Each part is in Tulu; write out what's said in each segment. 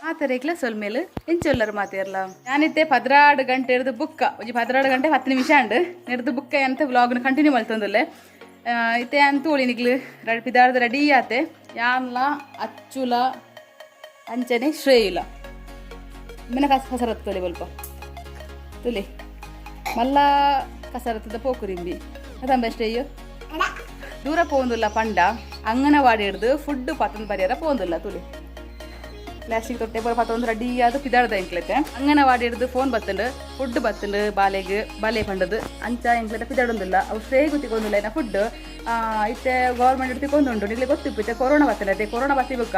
ಮಾತೆರೆಗ್ಲ ಸೊಲ್ಮೇಲು ಎಂಚೊಲ್ಲರು ಮಾತೆರ್ಲ ಯಾನಿತ್ತೆ 12 ಗಂಟೆ ಹಿಡ್ದು ಬುಕ್ಕ ಒಂಜಿ 12 ಗಂಟೆ 10 ನಿಮಿಷ ಅಂಡ್ ಹಿಡ್ದು ಬುಕ್ಕ ಅಂತ ವ್ಲಾಗ್ನ ಕಂಟಿನ್ಯೂ ಮಲ್ತೊಂದುಲ್ಲೆ. ಇತ್ತೆ ಅಂತೋಳಿ ನಿಗ್ಲು ಪಿದಾರ್ದ ರೆಡಿ ಆತೆ ಯಾನ್ಲ ಅಚ್ಚುಲ ಅಂಚನೆ ಶ್ರೇಯುಲ ಮಿನ ಕಸರತ್ತು ತೊಲೆ ಬಲ್ಪ ತುಲೆ ಮಲ್ಲ ಕಸರತ್ತದ ಪೋಕುರಿಂಬಿ ಅದಂಬ ಶ್ರೇಯು ದೂರ ಪೋಂದುಲ್ಲ ಪಂಡ ಅಂಗನವಾಡಿ ಹಿಡ್ದು ಫುಡ್ ಪತ್ತೊಂದು ಬರಿಯರ ಪೋಂದುಲ್ಲ ತುಲೆ ಪ್ಲಾಸ್ಟಿಕ್ ತೊಟ್ಟೆ ಪೂರ ಪತ್ತೊಂದು ರೆಡಿ ಅದು ಪಿದಾರ್ದ ಎಂಕ್ಲತೆ ಅಂಗನವಾಡಿ ಹಿಡ್ದು ಫೋನ್ ಬತ್ತಂಡು ಫುಡ್ ಬತ್ತಂಡು ಬಾಲೆಗ್ ಬಾಲೆ ಪಂಡದು ಅಂಚ ಎಂಕ್ಲತೆ ಪಿದಾಡೊಂದಿಲ್ಲ ಅವು ಶ್ರೇಯಗು ತಿಕ್ಕೊಂದಿಲ್ಲ ಏನ ಫುಡ್. ಇತ್ತೆ ಗೌರ್ಮೆಂಟ್ ತಿಕ್ಕೊಂದುಂಡು ನಿಗ್ಲೆ ಗೊತ್ತಿಪ್ಪು ಇತ್ತೆ ಕೊರೋನಾ ಬತ್ತಂಡತೆ ಕೊರೋನಾ ಬತ್ತಿ ಬೊಕ್ಕ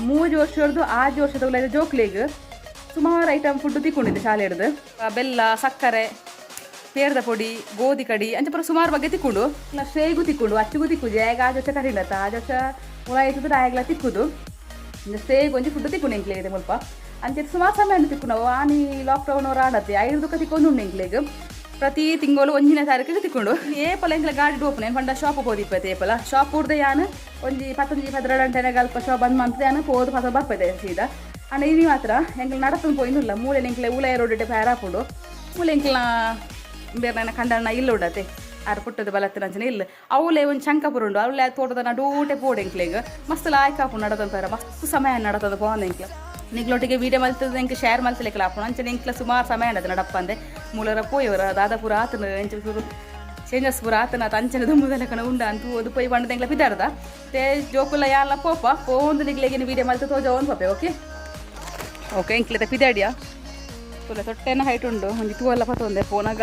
3 ವರ್ಷದ್ದು 6 ವರ್ಷದ ಜೋಕ್ಲೆಗ್ ಸುಮಾರು ಐಟಮ್ ಫುಡ್ ತಿಕ್ಕೊಂಡಿದ್ದೆ ಶಾಲೆ ಹಿಡ್ದು ಬೆಲ್ಲ ಸಕ್ಕರೆ ಪೇರ್ದ ಪೊಡಿ ಗೋಧಿ ಕಡಿ ಅಂಚ ಪೂರ ಸುಮಾರು ಬಗ್ಗೆ ತಿಕ್ಕೊಂಡು ಇಲ್ಲ ಶ್ರೇಯಗು ತಿಕ್ಕೊಂಡು ಅಚ್ಚುಗೂ ತಿಕ್ಕುಜಿ ಆಗ ಆ ಜೊತೆ ಕರಿಲತ್ತ ಆ ಜೊತೆ ಹುಳ ಇತ್ತು ಆಯಾಗ್ಲ ತಿಕ್ಕುದು ಶ್ರೇಯಗ್ ಒಂಜಿ ಫುಡ್ ತಿಕ್ಕೊಂಡು ಎಂಕ್ಲೆ ಇದೆ ಮುಲ್ಪ ಅಂಚೆ ಸುಮಾರು ಸಮಯ ತಿಕ್ಕು ನಾವು ಆನಿ ಲಾಕ್ಡೌನ್ ಅವ್ರು ಆಡತ್ತೆ ಐದು ತಿಕ್ಕೊಂಡು ಉಂಡು ಎಂಕ್ಲೆಗ್ ಪ್ರತಿ ತಿಂಗಳು 1ನೇ ತಾರೀಕಿಗೆ ತಿಕ್ಕೊಂಡು ಏಪಲ ಎಂಕ್ಲೆ ಗಾಡಿ ಓಪನ್ ಏನು ಪಂಡ ಶಾಪ್ ಪೋದಿಪ್ಪತ್ತೆ ಏಪಲ ಶಾಪ್ ಊರ್ದೆ ಯಾನು ಒಂಜಿ ಪತ್ತೊಂಜಿ 12 ಗಂಟೆನಾಗ ಅಲ್ಪ ಶಾಪ್ ಬಂದ್ ಮಂತ್ ಯಾನು ಪೋದು ಪತ್ತ ಬರ್ಪದೆ ಸೀದಾ. ಅಂಡ ಇನಿ ಮಾತ್ರ ಎಂಕ್ಲೆ ನಡತಂದು ಪೋಯಿಂದಿಲ್ಲ ಮೂಲೆ ಎಂಕ್ಲೆ ಉಲಯ ರೋಡ್ ಪ್ಯಾರ ಹಾಕೊಂಡು ಮೂಲೆ ಎಂಕ್ಲ ಬೇರೆ ಕಂಡಣ್ಣ ಇಲ್ಲ ಉಡತೆ ಆರು ಪುಟ್ಟದ ಬಲತ್ತಿನ ಅಂಚನೆ ಇಲ್ಲ ಅವಲೇ ಒಂದು ಶಂಕಪುರ ಉಂಡು ಅವಳೆ ತೋಟದ ನಡೂಟೆ ಪೋಡು ಎಂಕ್ಲೆಗ್ ಮಸ್ತ್ ಲಾಯ್ಕ್ ಹಾಪು ನಡತಂತಾರ ಮಸ್ತ್ ಸಮಯ ನಡತದ ಪೋಂದ ಎಂಕ್ಲೆ ನಿಗ್ಲೊಟ್ಟಿಗೆ ವೀಡಿಯೋ ಮಲ್ತದ ಎಂಕ್ ಶೇರ್ ಮಲ್ತಲೆಕ್ಲ ಹಾಪುಣ ಅಂಚನೆ ಎಂಕ್ಲ ಸುಮಾರು ಸಮಯ ನಡದ ನಡಪ್ಪಂದೆ ಮೂಲರ ಪೋಯವರ ದಾದಾಪುರ ಆತನ ಎಂಚ ಸುರು ಚೇಂಜಸ್ ಪೂರ ಆತನ ಅಂಚನೆ ದುಂಬುದಲೆಕ್ಕನ ಉಂಡ ಅಂತ ಓದು ಪೋಯ್ ಬಂಡದ ಎಂಕ್ಲ ಪಿದಾರ್ದ ತೇ ಜೋಕುಲ ಯಾಲ ಪೋಪ ಪೋಂದು ನಿಗ್ಲೆಗಿನ ವೀಡಿಯೋ ಮಲ್ತ ತೋಜ ಒಂದು ಪೋಪೆ ಓಕೆ ಓಕೆ ಎಂಕ್ಲೆತ ಪಿದಾಡಿಯಾ ತುಲೆ ತೊಟ್ಟೆನ ಹೈಟ್ ಉಂಡು ಒಂಜಿ ತೂವಲ್ಲ ಪತ್ತೊಂದೆ ಪೋನಾಗ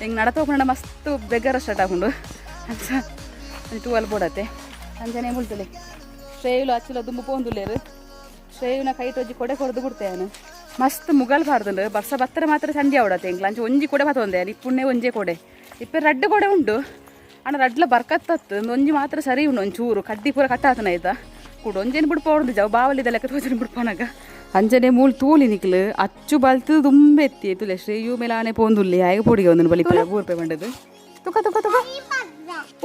ಹೆಂಗೆ ನಡತ ಹೋಗೋಣ ಮಸ್ತ್ ಬೆಗ್ಗರ ಸ್ಟಾರ್ಟ್ ಆಗುಂಡು ಅಂಚ ಒಂಜಿ ತೂವಲ್ ಬೋಡತ್ತೆ ಅಂಚನೆ ಮುಲ್ತಲೆ ಶ್ರೇಯುಲು ಅಚ್ಚುಲ ದುಂಬು ಪೋಂದುಲ್ಲೇರು ಶ್ರೇಯುನ ಕೈ ತೊಜ್ಜಿ ಕೊಡೆ ಕೊಡ್ದು ಬಿಡ್ತೇನೆ ಮಸ್ತ್ ಮುಗಲ್ ಬಾರ್ದುಂಡು ಬರ್ಸ ಬತ್ತರ ಮಾತ್ರ ಸಂಜೆ ಅವಡತ್ತೆ ಎಂಕ್ಲ ಅಂಚೆ ಒಂಜಿ ಕೊಡೆ ಪತ್ತೊಂದೆ ಇಪ್ಪುಣ್ಣೆ ಒಂಜೆ ಕೊಡೆ ಇಪ್ಪೆ ರಡ್ಡು ಕೊಡೆ ಉಂಡು ಅಣ್ಣ ರಡ್ಲ ಬರ್ಕತ್ತತ್ತು ಒಂಜಿ ಮಾತ್ರ ಸರಿ ಉಂಡು ಒಂಚೂರು ಕಡ್ಡಿ ಪೂರ ಕಟ್ಟಾತನ ಆಯ್ತಾ ಕೂಡ ಒಂಜೇನು ಬಿಡ್ಪ ಹೊಡ್ದು ಜಾವ ಬಾವಲಿದ ಲೆಕ್ಕ ತೋಜನ ಬಿಡ್ಪನಾಗ ಅಂಜನೆ ಮೂಲ್ ತೂಲಿ ನಿಕ್ಲು ಅಚ್ಚು ಬಲ್ತು ದುಂಬೆ ಎತ್ತಿ ತುಲೆ ಶ್ರೇಯು ಮೇಲಾನೆ ಪೋಂದುಲ್ಲೆ ಆಗ ಪೊಡಿಗೆ ಒಂದನ್ನು ಬಲಿ ಬೂರ್ಪೆ ಬಂಡದು ತುಕ ತುಕ ತುಕ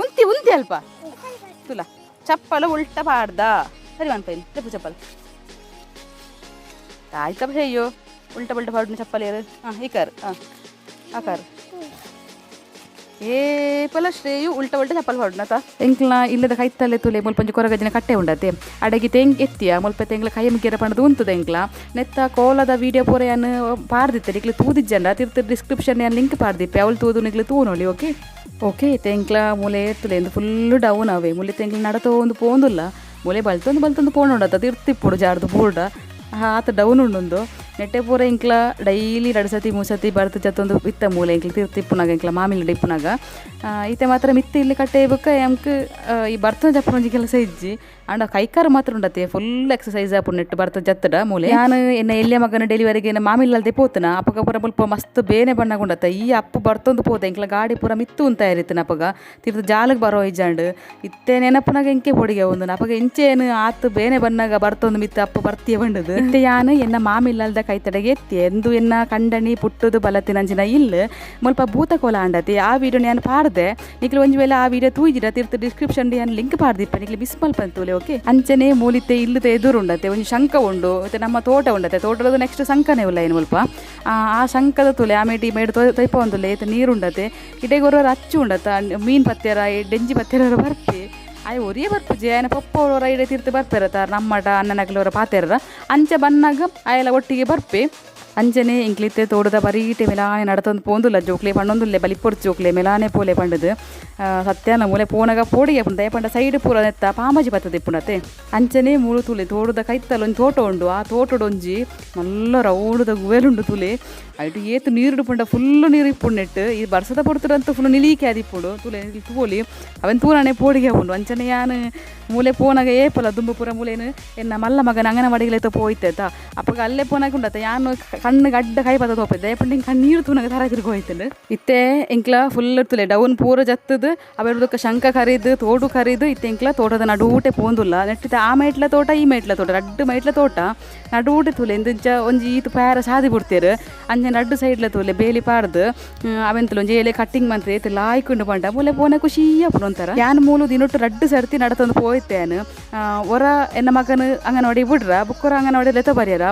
ಉಂತಿ ಉಂತಿ ಅಲ್ಪ ತುಲ ಚಪ್ಪಲ ಉಲ್ಟ ಪಾಡ್ದ ಸರಿ ಪೈನ್ ಲೆಪ್ಪು ಚಪ್ಪಲ್ ಆಯ್ತಪ್ಪ ಶ್ರೇಯು ಉಲ್ಟ ಪಲ್ಟ ಪಾಡು ಚಪ್ಪಲ್ ಏರು ಹಾಂ ಈ ಕಾರ್ ಹಾಂ ಆ ಕಾರ್ ಏಪಲ ಶ್ರೇಯು ಉಲ್ಟ ಉಲ್ಟ ಚಪ್ಪಲ್ ಪಾಡುನತ ಎಂಕ್ಲ ಇಲ್ಲದ ಕೈತಲ್ಲೇ ತುಲೆ ಮುಲ್ಪಂಜಿ ಕೊರಗಜ್ಜಿನ ಕಟ್ಟೆ ಉಂಡತೆ ಅಡಗಿ ತೆಂಗ್ ಎತ್ತಿಯ ಮುಲ್ಪ ತೆಂಗ್ಲ ಕೈ ಮುಗಿಯರ ಪಂಡದು ಉಂತದ ಎಂಕ್ಲ ನೆತ್ತ ಕೋಲದ ವೀಡಿಯೋ ಪೂರ ಯಾನ್ ಪಾಡ್ದಿತ್ತೆ ನಿಕ್ಲೆ ತೂದಿಜ್ಜಂಡ ತಿರ್ತು ಡಿಸ್ಕ್ರಿಪ್ಷನ್ ಯಾನ್ ಲಿಂಕ್ ಪಾಡ್ದಿಪ್ಪೆ ಅವಳು ತೂದು ನಿಕ್ಲೆ ತೂನೊಳಿ ಓಕೆ ಓಕೆ ತೆಂಕ್ಲ ಮೂಲೆ ತುಲೆ ಎಂದು ಫುಲ್ಲು ಡೌನ್ ಅವೆ ಮುಲೆ ತೆಂಗ್ಲ ನಡತೋ ಒಂದು ಪೋಂದುಲ್ಲ ಮೂಲೆ ಬಲ್ತೊಂದು ಬಲ್ತೊಂದು ಪೋಂಡುಂಡತ ತಿರ್ತಿಪ್ಪುಡು ಜಾರ್ದು ಬೋರ್ಡ ಆತ ಡೌನ್ ಉಂಡೊಂದು ನೆಟ್ಟೆ ಪೂರ ಇಂಕ್ಲ ಡೈಲಿ 2 ಸತಿ 3 ಸತಿ ಬರ್ತು ಜತ್ತೊಂದು ಇತ್ತ ಮೂಲೆ ಎಂಕ್ಲ ತಿರ್ತಿಪ್ಪುನಾಗ ಎಂಕ್ಲ ಮಾಮಿಲ್ ಇಪ್ಪುನಾಗ ಈತೆ ಮಾತ್ರ ಮಿತ್ತಿ ಇಲ್ಲಿ ಕಟ್ಟೆ ಬೊಕ್ಕ ಎಂಕ್ ಈ ಬರ್ತನ ಜಪ್ಪುನ ಒಂಜಿ ಕೆಲಸ ಇಜ್ಜಿ ಅಂಡ ಕೈಕಾರ ಮಾತ್ರ ಉಂಡತೆ ಫುಲ್ ಎಕ್ಸಸೈಸ್ ಆಪುಂಡು ನೆಟ್ಟು ಬರ್ತ ಜತ್ತಡ ಮೂಲೆ ಯಾನು ಎನ್ನ ಎಲ್ಲಿಯ ಮಗನ ಡೆಲಿವರಿಗೆ ಮಾಮಿಲ್ಲಲ್ದೆ ಪೋತನ ಅಪಗ ಪೂರ ಮುಲ್ಪ ಮಸ್ತ್ ಬೇನೆ ಬಣ್ಣಗುಂಡತ ಈ ಅಪ್ಪು ಬರ್ತೊಂದು ಪೋತೆ ಎಂಕ್ಲ ಗಾಡಿ ಪೂರ ಮಿತ್ತು ಅಂತ ಇರಿತನ ಅಪಗ ತಿರ್ತು ಜಾಲಗ್ ಬರೋ ಇಜ್ಜಾಂಡ್ ಇತ್ತೆ ನೆನಪುನಾಗ ಎಂಕೆ ಪೊಡಿಗೆ ಒಂದು ಅಪಗ ಎಂಚೇನು ಆತು ಬೇನೆ ಬಣ್ಣಗ ಬರ್ತೊಂದು ಮಿತ್ತು ಅಪ್ಪು ಬರ್ತಿಯ ಬಂಡದು ಇತ್ತೆ ಯಾನು ಎನ್ನ ಮಾಮಿಲ್ಲಲ್ದ ಕೈತಡೆಗೆ ಎತ್ತಿ ಎಂದು ಎನ್ನ ಕಂಡಣಿ ಪುಟ್ಟುದು ಬಲತ್ತಿನಂಚಿನ ಇಲ್ಲ ಮುಲ್ಪ ಭೂತಕೋಲ ಅಂಡತಿ ಆ ವೀಡಿಯೋ ನಾನು ಪಾಡ್ದೆ ನಿಕ್ಲೆ ಒಂಜಿ ವೇಳೆ ಆ ವೀಡಿಯೋ ತೂಯಿಜಿರ ತಿರ್ತು ಡಿಸ್ಕ್ರಿಪ್ಷನ್ ಯಾನ್ ಲಿಂಕ್ ಪಾಡ್ದಿಪ್ಪ ನಿಕ್ಲೆ ಮಿಸ್ ಮಲ್ಪಂತೂಲೆ ಓಕೆ ಅಂಚನೆ ಮೂಲಿತೆ ಇಲ್ಲದೆ ಎದುರುಂಡತೆ ಒಂಜಿ ಶಂಕ ಉಂಡು ಮತ್ತೆ ನಮ್ಮ ತೋಟ ಉಂಡತೆ ತೋಟದ ನೆಕ್ಸ್ಟ್ ಸಂಕನೆ ಉಲ್ಲ ಏನು ಮುಲ್ಪ ಆ ಶಂಕದ ತುಲೆ ಆಮೇಟಿ ಮೇಡು ತೊಯ್ಪ ಒಂದುಲ್ಲೆ ಏತ ನೀರುಂಡತೆ ಇಡೆಗೊರ ಅಚ್ಚು ಉಂಡತ ಮೀನ್ ಪತ್ತೆರ ಡೆಂಜಿ ಪತ್ತೆರ ಬರ್ಪಿ ಆಯ್ ಒರಿಯೇ ಬರ್ಪುಜಿ ಆಯನ ಪಪ್ಪ ಅವರ ಇಡೆ ತೀರ್ತು ಬರ್ಪೆರ ತಾರ್ ನಮ್ಮಟ ಅಣ್ಣನಗಲವರ ಪಾತೆರ ಅಂಚೆ ಬನ್ನಾಗ ಆಯೆಲ್ಲ ಒಟ್ಟಿಗೆ ಬರ್ಪೆ ಅಂಚನೆ ಎಂಕ್ಲಿತ್ತೆ ತೋಟದ ಬರೀಟೆ ಮೆಲಾನೆ ನಡತೊಂದು ಪೋಂದುಲ್ಲ ಜೋಕ್ಲೆ ಪಂಡೊಂದುಲ್ಲೆ ಬಲಿಪೊರ್ತು ಜೋಕ್ಲೆ ಮೆಲಾನೆ ಪೋಲೆ ಪಂಡದು ಸತ್ಯಾನ ಮೂಲೆ ಪೋನಗ ಪೋಡಿಗೆ ಪುಂಡ ಪಂಡ ಸೈಡ್ ಪೂರ ನೆತ್ತ ಪಾಮಜಿ ಬತ್ತದ ಇಪ್ಪುಂಡತೆ ಅಂಚನೆ ಮೂಲು ತುಲೆ ತೋಟದ ಕೈತಲ್ ಒಂಜಿ ತೋಟ ಉಂಡು ಆ ತೋಟಡೊಂಜಿ ಮಲ್ಲ ರೌಂಡುದ ಗುವೆಲುಂಡು ತುಲೆ ಐಟು ಏತು ನೀರುಡು ಪಂಡ ಫುಲ್ಲು ನೀರು ಇಪ್ಪುಂಡು ನೆಟ್ಟು ಈ ಬರ್ಸದ ಪೊರ್ತುಡಂತೂ ಫುಲ್ ನಿಲೀಕೆ ಆದಿಪ್ಪುಂಡು ತುಲೆ ತೂಲಿ ಅವನ್ ತೂರಾನೆ ಪೋಡಿಗೆ ಉಂಡು ಅಂಚನೆ ಯಾನ್ ಮೂಲೆ ಪೋನಗ ಏಪಲ ದುಂಬು ಪೂರ ಮೂಲೇನು ಎನ್ನ ಮಲ್ಲ ಮಗನ ಅಂಗನವಾಡಿಗಲೆತ್ತ ಪೋಯ್ತೆತ ಅಪ್ಪಗ ಅಲ್ಲೇ ಪೋನಾಗ ಉಂಡತ ಯಾನು ಕಣ್ಣು ಅಡ್ಡ ಕೈ ಪದ ತೋಪಿದ್ದೆ ಪಂಡ ಕಣ್ಣೀರು ತೂನಗ ತರ ತಿರುಗೋಯ್ತಂಡು ಇತ್ತೆ ಎಂಕ್ಲ ಫುಲ್ ತುಲೆ ಡೌನ್ ಪೂರ ಜತ್ತದು ಅವೆರದಕ್ಕ ಶಂಕ ಕರೀದು ತೋಡು ಕರೀದು ಇತ್ತೆ ಎಂಕ್ಲ ತೋಟದ ನಡೂಟೆ ಪೋಂದುಲ್ಲ ನೆಟ್ಟಿತ ಆ ಮೈಟ್ಲ ತೋಟ ಈ ಮೈಟ್ಲ ತೋಟ ರಡ್ಡು ಮೈಟ್ಲ ತೋಟ ನಡೂಟೆ ತೂಲೆ ಇಂದಿಂಚ ಒಂಜಿ ಈತು ಪ್ಯಾರ ಸಾದಿ ಬಿಡ್ತೇರು ಅಂಚೆ ರಡ್ಡು ಸೈಡ್ಲ ತೂಲೆ ಬೇಲಿ ಪಾಡ್ದು ಅವೆಂತಲ ಒಂಜಿ ಎಲೆ ಕಟ್ಟಿಂಗ್ ಮಂತ್ ಏತ್ ಲಾಯ್ಕೊಂಡು ಪಂಡ ಮೂಲೆ ಪೋನೆ ಖುಷಿ ಅಪ್ಪು ಒಂಥರ ಯಾನ್ ಮೂಲು ದಿನೊಟ್ಟು ರಡ್ಡು ಸರ್ತಿ ನಡತೊಂದು ಪೋಯ್ತೇನು ಒರ ಎನ್ನ ಮಗನು ಅಂಗನವಾಡಿ ಬಿಡ್ರ ಬುಕ್ಕೊರ ಅಂಗನವಾಡಿ ಲೆತ ಬರ್ಯಾರ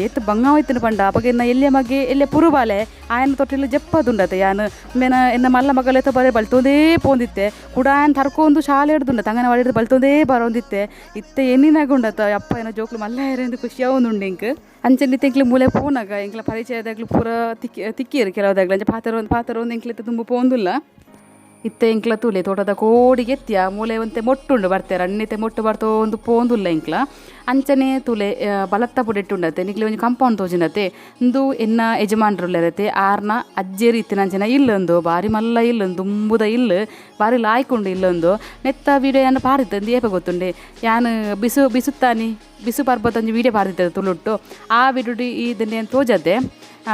ಏತ್ ಬಂಗ ಹೋಯ್ತನು ಪಂಡ ಅಪಗ ಎನ್ನ ಎಲ್ಲಿಯ ಮಗೆ ಎಲ್ಲೆ ಪುರುಬಾಲೆ ಆಯನ ತೊಟ್ಟಿಲು ಜಪ್ಪದುಂಡತೆ ಯಾನ್ ಮೇನ ಎನ್ನ ಮಲ್ಲ ಮಗ ಲೆತ ಬರೆ ಬಲ್ತೊಂದೇ ಪೋಂದಿತ್ತೆ ಕುಡ ಆಯನ್ ತರ್ಕೊಂಡು ಶಾಲೆ ಹಿಡ್ದುಂಡತೆ ಅಂಗನವಾಡಿ ಹಿಡ್ದು ಬಲ್ತೊಂದೇ ಬರೋಂದಿತ್ತೆ ಇತ್ತೆ ಎನ್ನಿನಾಗ ಉಂಡತ ಅಪ್ಪ ಏನೋ ಜೋಕ್ಲು ಮಲ್ಲ ಎಂದು ಖುಷಿ ಉಂಡು ಇಂಕ್ ಅಂಚೆಲ್ಲಿ ತೆಂಕ್ಲು ಮೂಲೆ ಪೋನಾಗ ಎಂಕ್ಲ ಪರಿಚಯದಾಗ್ಲು ಪೂರ ತಿಕ್ಕಿ ತಿಕ್ಕಿರು ಕೆಲವುದಾಗ್ಲು ಅಂಚೆ ಪಾತ್ರ ಒಂದು ಪಾತ್ರ ಒಂದು ಎಂಕ್ಲಿತ್ತ ತುಂಬ ಪೋಂದುಲ್ಲ ಇತ್ತೆ ಎಂಕ್ಲ ತೂಲೆ ತೋಟದ ಕೋಡಿಗೆ ಎತ್ತಿಯ ಮೂಲೆ ಒಂತೆ ಮೊಟ್ಟುಂಡು ಬರ್ತಾರೆ ಅಣ್ಣಿತೆ ಮೊಟ್ಟು ಬರ್ತೋ ಒಂದು ಪೋಂದುಲ್ಲ ಎಂಕ್ಲ ಅಂಚನೆ ತೂಲೆ ಬಲತ್ತ ಪುಡಿಟ್ಟುಂಡತೆ ನಿಕ್ಲೆ ಒಂಜಿ ಕಾಂಪೌಂಡ್ ತೋಜಿನತೆ ಇಂದು ಎನ್ನ ಯಜಮಾನ್ರುಲ್ಲರತೆ ಆರ್ನ ಅಜ್ಜೇರಿ ಇತ್ತಿನ ಇಲ್ಲೊಂದು ಬಾರಿ ಮಲ್ಲ ಇಲ್ಲೊಂದು ದುಂಬುದ ಇಲ್ಲು ಬಾರಿ ಲಾಯ್ಕೊಂಡು ಇಲ್ಲೊಂದು ನೆತ್ತ ವೀಡಿಯೋ ಯಾನ್ ಪಾರಿತ್ತು ಅಂದು ಏಪ ಗೊತ್ತುಂಡೆ ಯಾನ್ ಬಿಸು ಬಿಸುತ್ತಾನಿ ಬಿಸು ಪರ್ಬತ್ ಒಂಜಿ ವೀಡಿಯೋ ಪಾರ್ದಿತ್ತದ ತುಳುಟ್ಟು ಆ ವಿಡಿಯೋ ಈ ಇದನ್ನೇನು ತೋಜದೆ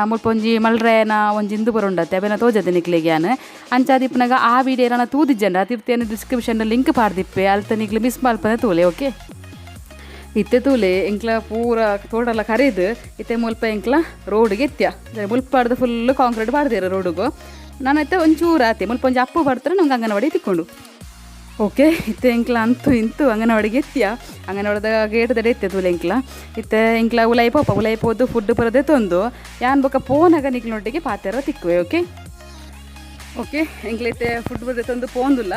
ಮುಲ್ಪ ಒಂಜಿ ಮಲ್ರೇನ ಒಂಜಿ ಇಂದು ಬರುಂಡತ್ತೆ ಅವೆನ ತೋಜದೆ ನಿಕ್ಲೆಗ್ ಯಾನ್ ಅಂಚಾದಿಪ್ಪನಾಗ ಆ ವೀಡಿಯೋ ಏನಾನ ತೂದಿಜ್ಜಂಡ ತಿರ್ತೇನೆ ಡಿಸ್ಕ್ರಿಪ್ಷನ್ ಲಿಂಕ್ ಪಾರ್ದಿಪ್ಪೆ ಅಲ್ತ ನಿಕ್ಲೆ ಮಿಸ್ ಮಲ್ಪನೆ ತೂಲೆ ಓಕೆ ಇತ್ತೆ ತೂಲೆ ಎಂಕ್ಲ ಪೂರ ತೋಟಲ ಕರೀದು ಇತ್ತೆ ಮುಲ್ಪ ಎಂಕ್ಲ ರೋಡ್ಗೆ ಎತ್ಯ ಮುಲ್ಪಾಡ್ದು ಫುಲ್ ಕಾಂಕ್ರೀಟ್ ಪಾಡ್ದಿರ ರೋಡುಗು ನಾನು ಇತ್ತೆ ಒಂಚೂರು ಆತೆ ಮುಲ್ಪ ಒಂಜಿ ಅಪ್ಪು ಬರ್ತಾರೆ ನಮ್ಗೆ ಅಂಗನವಾಡಿ ತಿಕ್ಕೊಂಡು ಓಕೆ ಇತ್ತೆ ಎಂಕ್ಲ ಅಂತೂ ಇಂತು ಅಂಗನವಾಡಿಗೆ ಎತ್ತಿಯ ಅಂಗನವಾಡದ ಗೇಟ್ ದಡೆ ಎತ್ತೆ ತೂಲೆ ಎಂಕ್ಲ ಇತ್ತೆ ಎಂಕ್ಲ ಉಲೈ ಪೋಪ ಉಲೈ ಪೋದು ಫುಡ್ ಬರದೆ ತೊಂದು ಯಾನ್ ಬೊಕ ಪೋನಾಗ ನಿಕ್ಲೊಟ್ಟಿಗೆ ಪಾತೆರ ತಿಕ್ಕುವೆ ಓಕೆ ಓಕೆ ಎಂಕ್ಲೈತೆ ಫುಡ್ ಬರದೆ ತಂದು ಪೋಂದುಲ್ಲ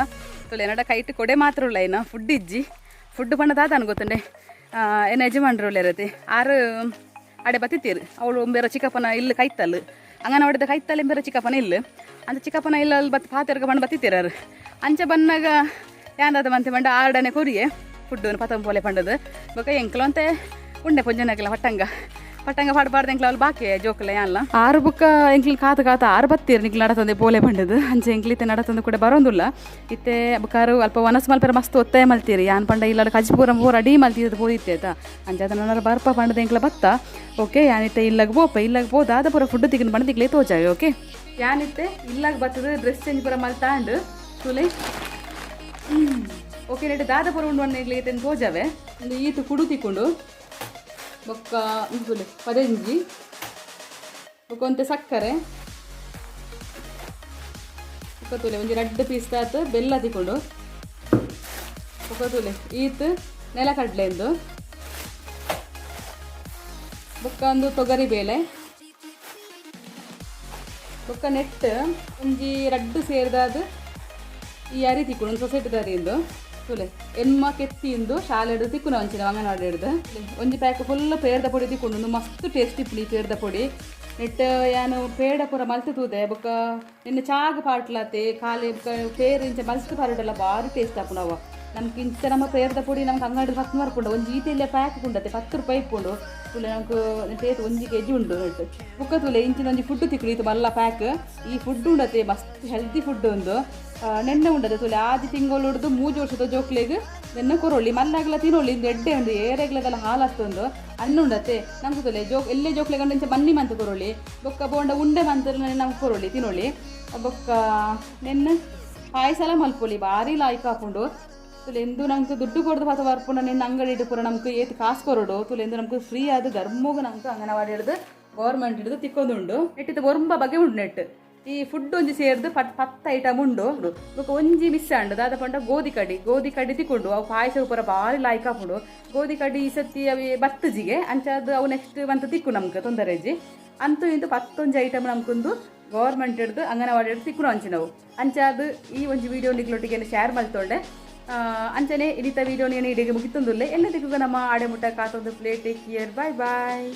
ತೊಲೆ ಎನ್ನಡ ಕೈಟ್ ಕೊಡೆ ಮಾತ್ರ ಉಲ್ಲ ಏನ ಫುಡ್ ಇಜ್ಜಿ ಫುಡ್ ಪಂಡ ದಾದ ಗೊತ್ತಂಡೆ ಏನ ಯಜಮಾನ್ರು ಇರತ್ತೆ ಆರು ಅಡೆ ಬತ್ತಿತ್ತೀರು ಅವಳು ಬೇರೆ ಚಿಕ್ಕಪ್ಪನ ಇಲ್ಲಿ ಕೈತಲ್ಲು ಅಂಗನವಾಡಿದ ಕೈತಲ್ಲ ಬೇರೆ ಚಿಕ್ಕಪ್ಪನ ಇಲ್ಲ ಅಂತ ಚಿಕ್ಕಪ್ಪನ ಇಲ್ಲ ಅಲ್ಲಿ ಬತ್ ಪಾತೆರ್ಗ ಬಣ್ಣ ಬತ್ತಿತ್ತೀರಾರು ಅಂಚೆ ಬನ್ನಾಗ ಯಾಂದಾದ ಮಂತೆ ಬಂಡ ಆರ್ಡನೆ ಕೊರಿಯೆ ಫುಡ್ಡು ಪತಂ ಪೋಲೆ ಪಂಡದು ಬೊಕ ಎಂಕ್ಲು ಅಂತೆ ಉಂಡೆ ಪೊಂಜನಕಲ ಪಟ್ಟಂಗ ಪಟ್ಟಂಗ ಪಾಡ್ಬಾರ್ದು ಎಂಕ್ಲ ಅವ್ಲು ಬಾಕಿ ಜೋಕುಲ ಯಾನ್ಲ ಆರು ಬುಕ್ಕ ಎಂಕ್ಲು ಕಾತ ಕಾತ ಆರು ಬತ್ತೀರು ನಿಕ್ಲು ನಡತಂದೆ ಪೋಲೆ ಪಂಡದು ಅಂಚೆ ಎಂಕ್ಲಿತ್ತೆ ನಡತಂದು ಕೂಡ ಬರೋಂದುಲ್ಲ ಇತ್ತೆ ಬುಕಾರು ಅಲ್ಪ ವನಸ್ ಮಲ್ಪೆರ ಮಸ್ತ್ ಒತ್ತಾಯ ಮಲ್ತೀರಿ ಯಾನ್ ಪಂಡ ಇಲ್ಲ ಕಜ್ಪೂರ ಪೂರ ಅಡಿ ಮಲ್ತಿದ್ದು ಪೋದಿತ್ತೆ ಆಯ್ತಾ ಅಂಚೆ ಅದನ್ನ ಬರ್ಪ ಪಂಡದ ಎಂಕ್ಲ ಬತ್ತ ಓಕೆ ಯಾನಿತ್ತೆ ಇಲ್ಲಾಗ ಪೋಪ ಇಲ್ಲಾಗ ಪೋದ ಪೂರ ಫುಡ್ ತಿಕ್ಕೊಂಡು ಬಂದು ತಿಕ್ಲೆ ತೋಜಾವೆ ಓಕೆ ಯಾನಿತ್ತೆ ಇಲ್ಲಾಗ ಬತ್ತದ ಡ್ರೆಸ್ ಚೇಂಜ್ ಪೂರ ಮಲ್ತಾಂಡು ತುಲೆ ಓಕೆ ನೆಟ್ ದಾದ ಪೂರ ಉಂಡು ಅಣ್ಣ ಇತ್ತೆ ತೋಜಾವೆ ಒಂದು ಈತು ಕುಡು ತಿಕ್ಕೊಂಡು ಬೊಕ್ಕ ಇಂದುಲೆ ಪದೆಂಜಿ ಬೊಕ್ಕ ಒಂತೆ ಸಕ್ಕರೆ ಬೊಕ್ಕ ತೂಲೆ ಒಂಜಿ ರಡ್ಡ್ ಪೀಸ್ ತಾತ್ ಬೆಲ್ಲ ತಿಕ್ಕೊಂಡು ಬೊಕ್ಕ ತೂಲೆ ಈತ್ ನೆಲಕಡಲೆಂದು ಬೊಕ್ಕ ಒಂದು ತೊಗರಿ ಬೇಳೆ ಬೊಕ್ಕ ನೆಟ್ ಒಂಜಿ ರಡ್ಡು ಸೇರ್ದಾದ್ ಈ ಅರಿ ತಿಕ್ಕೊಂಡು ಒಂದು ಸೊಸೈಟಿ ಅರಿ ತೂಲೆ ಎನ್ಮ ಕೆತ್ತಿಂದು ಶಾಲೆ ಹಿಡ್ದು ತಿಕ್ಕುನ ಒಂಚಿನ ಅಂಗನವಾಡಿ ಹಿಡ್ದು ಒಂಜಿ ಪ್ಯಾಕ್ ಫುಲ್ ಪೇರ್ದ ಪೊಡಿ ತಿಕ್ಕೊಂಡು ಒಂದು ಮಸ್ತ್ ಟೇಸ್ಟ್ ಇಪ್ಪುನಿ ಪೇರ್ದ ಪೊಡಿ ನೆಟ್ ಯಾನು ಪೇಡ ಪೂರ ಮಲ್ತು ತೂದೆ ಬೊಕ್ಕ ನಿನ್ನ ಚಾಗ ಪಾಟ್ಲತೆ ಖಾಲಿ ಬೊಕ್ಕ ಪೇರು ಇಂಚ ಮಲ್ತು ಪಾರುಡಲ್ಲ ಭಾರಿ ಟೇಸ್ಟ್ ಆಪುನವ ನಮ್ಗೆ ಇಂಚ ನಮ್ಮ ಪೇರ್ದ ಪೊಡಿ ನಮ್ಗೆ ಅಂಗಡಿ 10 ಮಾರ್ಪುಂಡು ಒಂಜಿ ಈತೆಲ್ಲ ಪ್ಯಾಕ್ ಕುಂಡತೆ 10 ರೂಪಾಯಿ ಇಪ್ಪುಂಡು ತುಲೆ ನಮ್ಗೆ ಟೇತ್ ಒಂಜಿ ಕೆಜಿ ಉಂಡು ನೆಟ್ ಬೊಕ್ಕ ತುಲೆ ಇಂಚಿನ ಒಂಜಿ ಫುಡ್ ತಿಕ್ಕುಂಡು ಇದು ಮಲ್ಲ ಪ್ಯಾಕ್ ಈ ಫುಡ್ ಉಂಡತೆ ಮಸ್ತ್ ಹೆಲ್ದಿ ಫುಡ್ ಒಂದು ನೆನ್ನೆ ಉಂಡತೆ ತುಲೆ ಆಜಿ ತಿಂಗಳು ಹಿಡ್ದು 3 ವರ್ಷದ ಜೋಕ್ಲೆಗ್ ನೆನ್ನೆ ಕೊರೊಳ್ಳಿ ಮಲ್ಲಾಗ್ಲ ತಿನ್ನೊಳ್ಳಿ ಇಂದು ಎಡ್ಡೆ ಉಂಡು ಏರೆಗ್ಲದಲ್ಲ ಹಾಲತ್ತೊಂದು ಅನ್ನ ಉಂಡತೆ ನಮ್ಗೆ ತುಲೆ ಜೋಕ್ ಎಲ್ಲೇ ಜೋಕ್ಲೆಗ್ ಇಂಚ ಬನ್ನಿ ಮಂತ್ ಕೊರೊಳ್ಳಿ ಬೊಕ್ಕ ಬೋಂಡ ಉಂಡೆ ಮಂತ್ ನಮ್ಗೆ ಕೊರೊಳ್ಳಿ ತಿನ್ನೊಳ್ಳಿ ಬೊಕ್ಕ ನೆನ್ನೆ ಪಾಯಸಲ ಮಲ್ಪೊಲಿ ಭಾರಿ ಲಾಯ್ಕ್ ಹಾಕೊಂಡು ತುಲೆ ಎಂದು ನಮ್ಗೆ ದುಡ್ಡು ಕೊಡ್ದು ಪಾತ ಬರ್ಪುಂಡ ನಿನ್ನ ಅಂಗಡಿ ಇಟ್ಟು ಪೂರ ನಮ್ಗೆ ಏತ್ ಕಾಸು ಕೊರಡು ತುಲೆ ಎಂದು ನಮ್ಗೆ ಫ್ರೀ ಆದ ಧರ್ಮೋಗ ನಮ್ಗೆ ಅಂಗನವಾಡಿ ಹಿಡ್ದು ಗೌರ್ಮೆಂಟ್ ಹಿಡಿದು ತಿಕ್ಕೊಂದುಂಡು ನೆಟ್ಟಿದ್ದು ಒರಂಬ ಬಗೆ ಉಂಡು ನೆಟ್ ಈ ಫುಡ್ ಒಂಜಿ ಸೇರ್ದು 10 ಐಟಮ್ ಉಂಡು ಬೊಕ ಒಂಜಿ ಮಿಸ್ ಆಂಡು ದಾದ ಪಂಡ ಗೋಧಿ ಕಡಿ ಗೋಧಿ ಕಡಿ ತಿಕ್ಕೊಂಡು ಅವು ಪಾಯಸ ಪೂರ ಭಾರಿ ಲಾಯ್ಕ್ ಹಾಕೊಂಡು ಗೋಧಿ ಕಡಿ ಈ ಸತಿ ಅವಿ ಬತ್ತಜಿಗೆ ಅಂಚಾದ ಅವು ನೆಕ್ಸ್ಟ್ ಮಂತ್ ತಿಕ್ಕು ನಮ್ಗೆ ತೊಂದರೆ ಇಜ್ಜಿ ಅಂತೂ ಇಂತು 10 ಐಟಮ್ ನಮ್ಕೊಂದು ಗೌರ್ಮೆಂಟ್ ಹಿಡ್ದು ಅಂಗನವಾಡಿ ಹಿಡ್ದು ತಿಕ್ಕು ಅಂಚಿನವು ಅಂಚಾದ ಈ ಒಂಜಿ ವಿಡಿಯೋ ನಿಗ್ಲೊಟ್ಟಿಗೆ ಶೇರ್ ಮಲ್ತೊಂಡೆ ಅಂಚನೆ ಇಡಿತ ವಿಡಿಯೋ ನೀನು ಇಡಿಗೆ ಮುಗಿತೊಂದುಲ್ಲೆ ಎಲ್ಲ ದಿಕ್ಕುಗ ನಮ್ಮ ಆಡೆ ಮುಟ್ಟ ಕಾತೊಂದು play take care bye bye.